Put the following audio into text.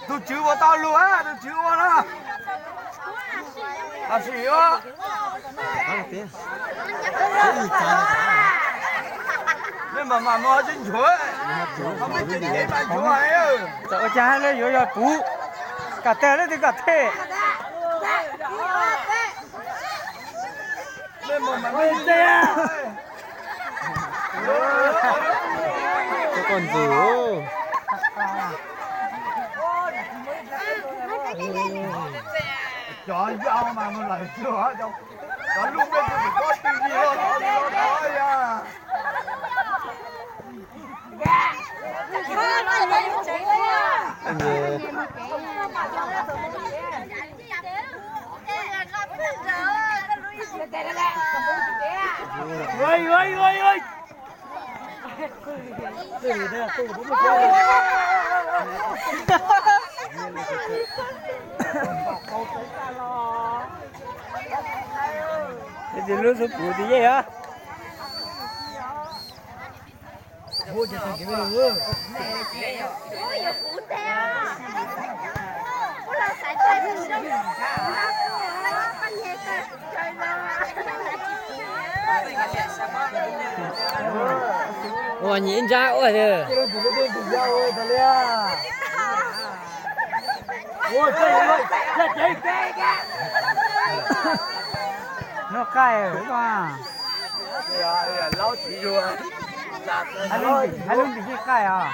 Tus tswv ua tau lus, tus tswv ua na. Tam sim ua. Nej mam mam mus tsis nchuav, tsis nchuav. Txawm ua cas los yuav yog puv, kam teg leej twg kam teg. Cov koj ntxim. Cov yau mas mus lawm xwb, cov lub npe tus kob twg yig los los ya. Ces lub xub puv ti yej os. Ua nyiv ntsab ua. Noj qaij. Hais lub ntim yeej qaij os.